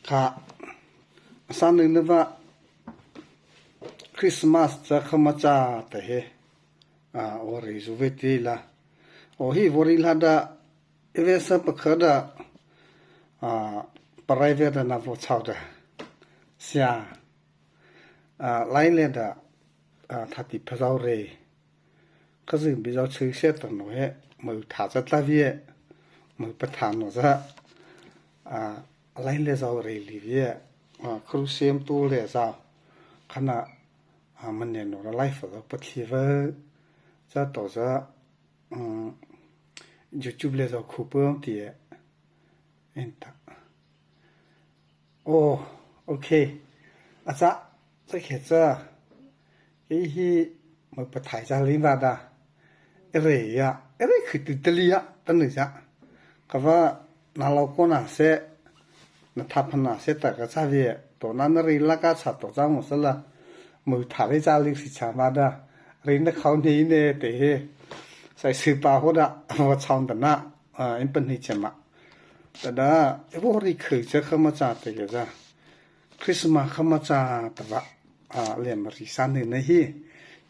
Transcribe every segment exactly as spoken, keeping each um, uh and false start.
Kha, a sâh nona vâ, Krismas cha khâ ma cha tah he, a, vaw rei zy vei tei la. O hi vaw rei la da, ei vei sa pakha da, a, parai vei da na vaw chau da. Sia, a, lai le da, a, thâtihpha zao rei. Khazia bie zao chhei sie ta no he, mo tha cha tla vei, mo patha no cha, a, lai le zao rei li vei, a, kru siem tu le zao, khana, a, mane no la lai fa zao pathi vei, cha to cha, um, YouTube le zao khu pom ti e, en ta. Oh, okay. A cha, cha khe cha. Ei hi, mo pathai cha li vâ da. Ei rei ya, ei rei khih tu ta li ya, ta ni cha. Ka vâ, na lo ko na se, na tha pha na se ta ka cha vei, to na na rei la ka cha to cha mo sa la. Mo tha rei cha li si cha vâ da. Rei na khau ni ne te he. Sai si pa ho da, mo chau da na. A, in pan ni che ma. Tada, ei vaw rei khih cha khâ ma cha te ke cha. Krismas khâ ma cha ta vâ, a, le ma rei sa ni na hi.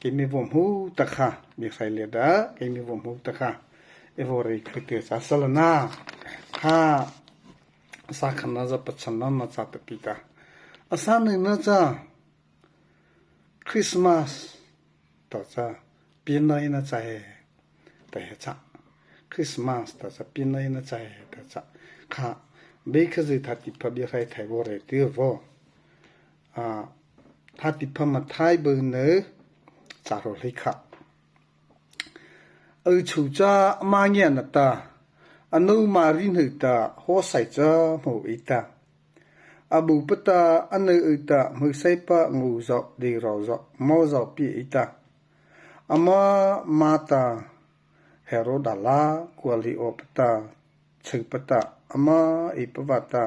Keimo vaw hmô ta kha, mi sai le da, keimo vaw hmô ta kha. Ei vaw rei khih te cha sa la na. Kha, a sâh khana za pachhana ma cha ta pi ta. A sâh nona cha. Krismas, ta cha, pie na ei na cha he, ta he cha. Krismas, ta cha, pie na ei na cha he, ta cha. Kha, bie khazia thâtihpha bie rai thai vaw rei ti vaw. A, thâtihpha Mathai bu na, cha rao hli kha. A chu cha ama ngia na ta, a no ma ri hnu ta, haw sai cha hmô ei ta. A bu pa ta, a no ei ta, hmô sai pa ngu zao, di rao zao, mo zao pi ei ta. Ama ma ta, Heroda la, kua li o pa ta, chhei pa ta, ama ei pa vâ ta,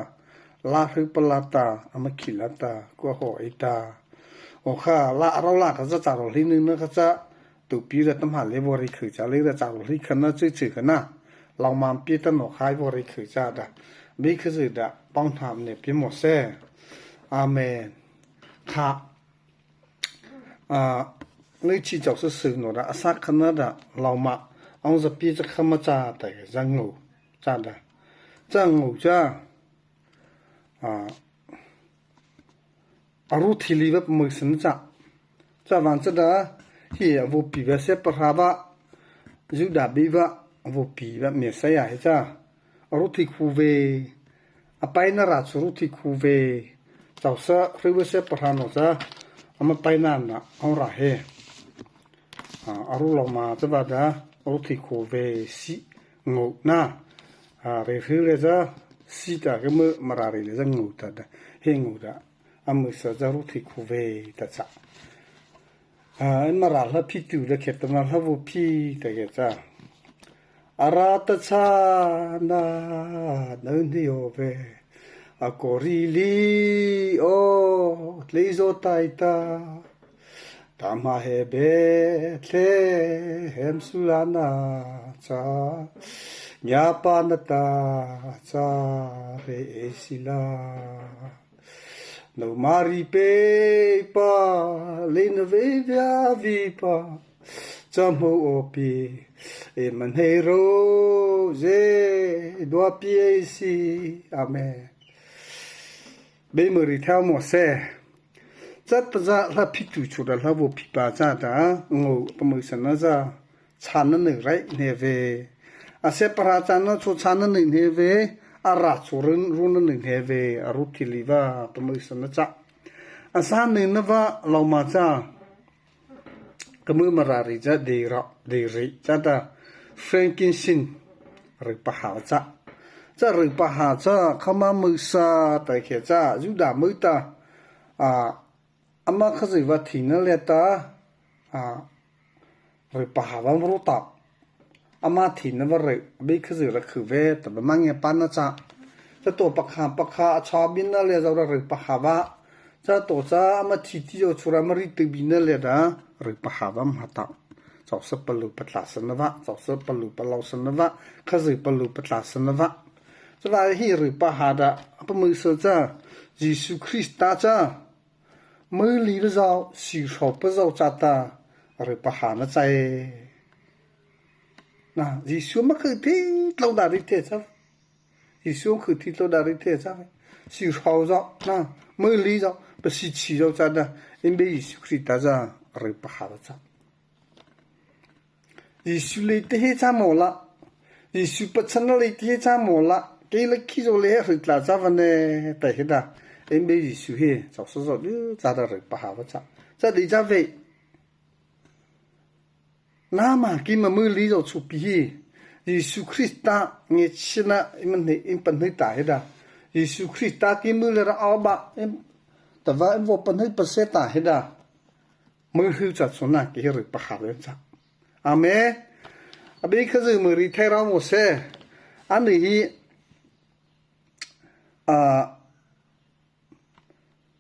la hru pa la ta, ama khi la ta, kua haw ei ta. O kha, la rao la ka cha cha rao hli ni na ka cha, tu pi ra ta ma le vaw rei khih cha le ra cha rao hli kha na chu chu kha na. Lao ma pie ta no khai vaw rei khih cha da. Bie khazia da, pang tham ne pie mo se. Amen. Kha, a, ni chi chau sa su no da, a sâh khana da, lao ma, ang za pie cha khâ ma cha ta ke, za ngu, cha da. Cha ngu cha, a, a ru thi li vâ pamo sa na cha. Cha vân cha da, hi a vaw pi vâ se pa hra vâ, Juda bie vâ, a vaw pi vâ Mesia he cha. A ru thi khu vei, a pai na ra chu ru thi khu vei, chau sa hru vâ se pa hra no cha, ama pai na na, ang ra he. A, a ru lao ma cha vâ da, a ru thi khu vei si, ngu na. A, rei hru le cha, si ta ke mo, ma ra rei le cha ngu ta da, he ngu da. A mo sa cha ru thi khu vei ta cha. A, ma ra hla phi tu da khe ta ma hla vaw phi ta ke cha. A ra ta cha na, no ni o ve. A ko ri li o, le zo tai ta. Ta ma he Bethlehem su la na cha. Nya pa na ta cha re e si la. No Mari pei pa, le na vei via vi pa, cha mo o pi, e man hei ro, ze, dua pi e si. Amen. Bie mo rei thai mo se. Cha ta za hla phi tu chu da hla vaw phi pa cha ta, ngu pamo sa na za. Cha na nei rai ne ve. A se pa hra cha na chu cha na nei ne ve. A ra chu ru, ru na nei ne ve. A ru thi li vâ pamo sa na cha. A sâh nei na vâ lao ma cha. Ka mo ma ra rei cha dei ra, dei rei cha ta. Frankincense. Rei pa ha cha. Cha rei pa ha cha. Kha ma mo sa ta ke cha. Juda mo ta. A, Ama khazia vâ thi na le ta, a, rei pa ha vâ mo ru ta. Ama thi na vâ rei, bie khazia ra khu ve, ta ba ma ngia pa na cha. Cha to pakha, pakha, a cha bie na le zao ra rei pa ha vâ. Cha to cha, ama thi ti zao chu ra ma ri tu bie na le ta, rei pa ha vâ ma ta. Chau sa palu patla sa na vâ, chau sa palu palau sa na vâ, khazia palu patla sa na vâ. Chavâta he ryhpa hâ ta a pahmôsa cha, Zisu Krista cha moleina zy, sihropa zy chata ryhpa hâna chaipa. Na, Zisu ama khuh thei tlôh ta ri thei cha. Zisu ama khuh thei tlôh ta ri thei cha. Sihro zy, na, moleina zy, pasichhih zy chata, eima Zisu Krista zy ryhpa hâ ta cha. Zisu lei tei he cha mawh la, Zisu pachhana lei tei he cha mawh la, kei la khizaw lei he hei tlai cha vei ne, tah he ta. Eima Zisu he, chawsa zy di chata ryhpa hâ va cha. Cha di cha vei. Nama keima moleina zy chhao pi he. Zisu Krista ngiachhiena eima hnei, eima pahno ta he ta. Zisu Krista keima moleina a ba, eima, tahpa eima vaw pahno pasia ta he ta. Moleina chhao na kei he ryhpa hâ le cha. Amen. Abei Khazoh moleina thei ra mo se. Ani he, a,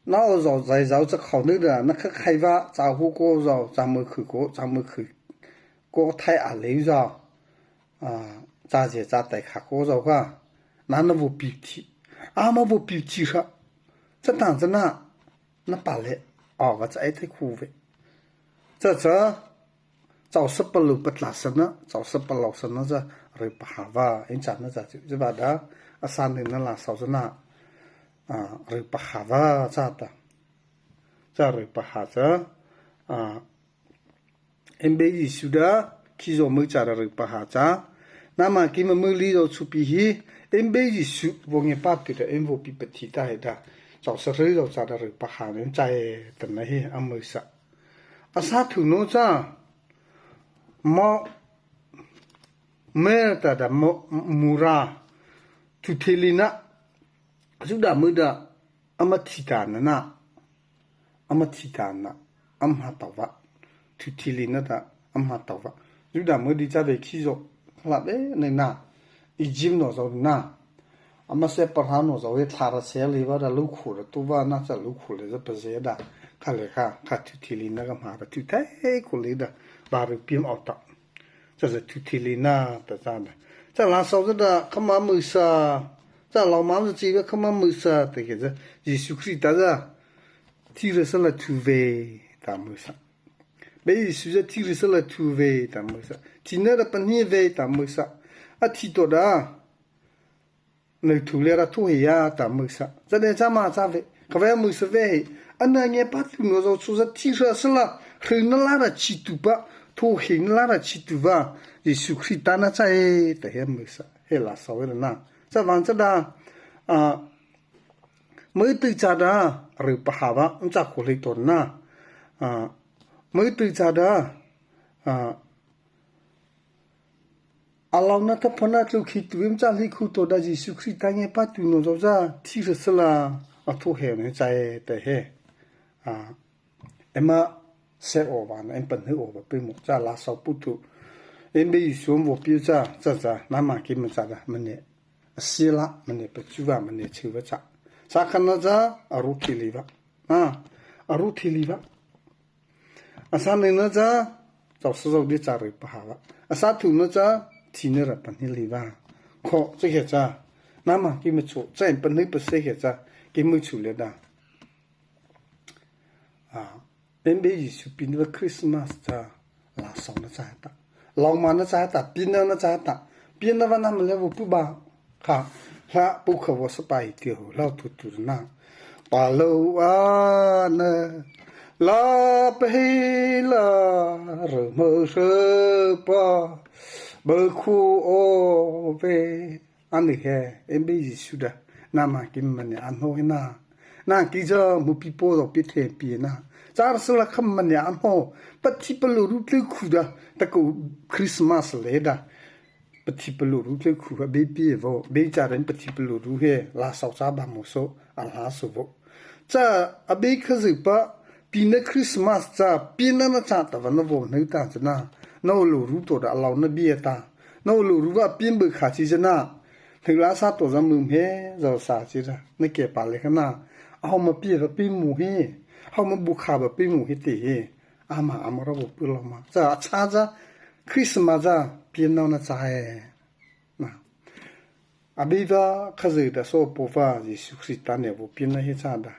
na o zy, zai zy cha khao nei ta, na kha khai va, cha hu ko zy, cha mo khu ko, cha mo khu ko thai a lei zy. A, cha zie cha tai kha ko zy kha. Na na vaw pi thi. Ama vaw pi thi kha. Cha tang cha na. Na pa le, a va cha ei thei khu vei. Cha cha, chawsa palôh patlâh sona, chawsa palôh sona cha ryhpa hâ va, eima châna cha chu, cha va ta, a sa nei na la saw cha na, a, ryhpa hâ va cha ta. Cha ryhpa hâ cha, a, Eima Zisu ta, khizaw mo cha ta ryhpa hâ cha. Nama keima moleina zy chhao pi he, eima Zisu vaw ngiapâtuh ta, eima vaw pi pathi ta he ta. Chawsa hry zy cha ta ryhpa hâ ne chai ta na he, ama sa. A sa thu no cha, mo, me ta ta mo, mura, thu thei lei na, Zudâh mo ta, ama thi ta na na, ama thi ta na, ama tao va. Thu thei lei na ta, ama tao va. Zudâh mo di cha vei khizaw, la be nei na, Egypt no zy na. Ama se Pharao no zy he thla ra se lei va ta lu khu ra tu va na cha lu khu lei za pa ze ta. Kha le kha, kha thu thei lei na ka ma ta thu thei khu lei ta. Ba ru pim aw ta. Cha za thu thei lei na ta cha na. Cha la saw za ta, kha ma mo sa. Cha la ma za chi va kha ma mo sa, ta ke za. Zisu Krista za. Thi ra sa la thu vei, ta mo sa. Be Zisu za thi ra sa la thu vei, ta mo sa. Thi na ra pani vei, ta mo sa. A thi to ta. Nô thu lei ra thu he ya ta mo sa. Cha de cha ma cha vei. Kha vei mo sa vei he. Ana ngiapâtuh no zy chhao za thi ra sa la. Hry na la ra chi tu pa. Thu he na la ra chi tu va. Zisu Krista na cha he ta he mo sa. He la saw he na. Cha van cha ta. A, mo tu cha ta. Ryhpa hâ va. Cha khu lei to na. A, mo tu cha ta. A, A lona ta phana tlu khi tu im cha li khu to ta Zisu Krista ngiapâtuh no zy za thi ra sa la a thu he ne chai ta he. A, eima se o va na, eima pahno o va pe mo cha la saw pu tu. Eima Zisu mo pi cha, cha cha, nama keima cha ta, mane. A si la, mane, pa chu va, mane, chu va cha. Sa kha na cha, a ru thi lei va. A, a ru thi lei va. A sa nei na cha, chawsa zy di cha ryhpa hâ va. A sa thu na cha, thi na ra pani lei va. Kho, cha he cha. Nama keima chu, cha eima pani pasia he cha, keima chu lei ta. A, eima Zisu pi na va Christmas cha, la saw na cha ta. Lô ma na cha ta, pi na na cha ta. Pi na va nama le vo pu ba. Kha, la pu kha vo sa pa i ti ho, la tu tu na. Pa lo a na, la pa he la, ro mo ro pa, ba khu o ve. Ani he, eima Zisu ta, nama keima mania no he na. Na ki za mo pi po lo pi the pi na. Cha ra sa la kha mania no, pa thi pa lo ru tlu khu ta, ta ko Christmas lei ta. Pathipalôh ru tlu khu ha beipi vo, bei cha ren pathipalôh ru he, la sau cha ba mo so, a la so vo. Cha, a bei kha zy pa, pi na Christmas cha, pi na na cha ta va na vo na ta cha na, na lo ru to da a lo na bie ta, na lo ru va pi bơ kha chi cha na, na la sa to za mu he, za sa chi ra, na ke pa le kha na, a ho ma pi va pi mu he, ho ma bu kha va pi mu he te he. Ama, ama ra vo pu lo ma. Cha, a cha cha, Christmas cha, pi na na cha he. Na. Abeipa Khazoh ta sawchapaw Zisu Krista nata vaw pie na he cha ta,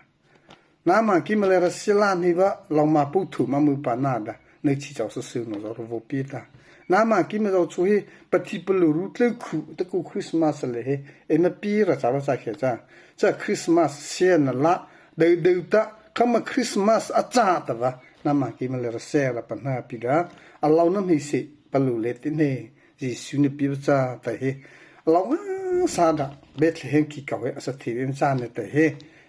nama keima lei râh sala hnei vâ, lôhmâ paw thôh ma mu pa na ta, na chi chô sasyh no zaw ra vaw pie ta. Nama keima zaw chô he pathipalôh ru tlô khu ta ku Christmas lei he, eima pie ra cha ra cha khe cha. Cha Christmas siana la, dawdaw ta, khâ ma Christmas a châ ta vâ, nama keima lei râh sala pahno pi ta, alô na hmeiseih palôh lei ti hnei, Zisu na pie vâ cha ta he, alô ngâsâ ta, Bethlehem kikao he a sa thei vei cha na ta he,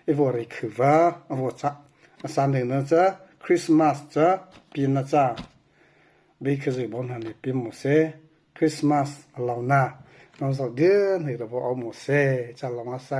ei vaw rei khu vâ, a vaw cha, a sa nei na cha, Christmas cha, pie na cha, Beipa Khazoh baona na pie mawh sy, Christmas alô na, nama zaw dei hnei ra vaw o mawh sy, cha alô ngâsâ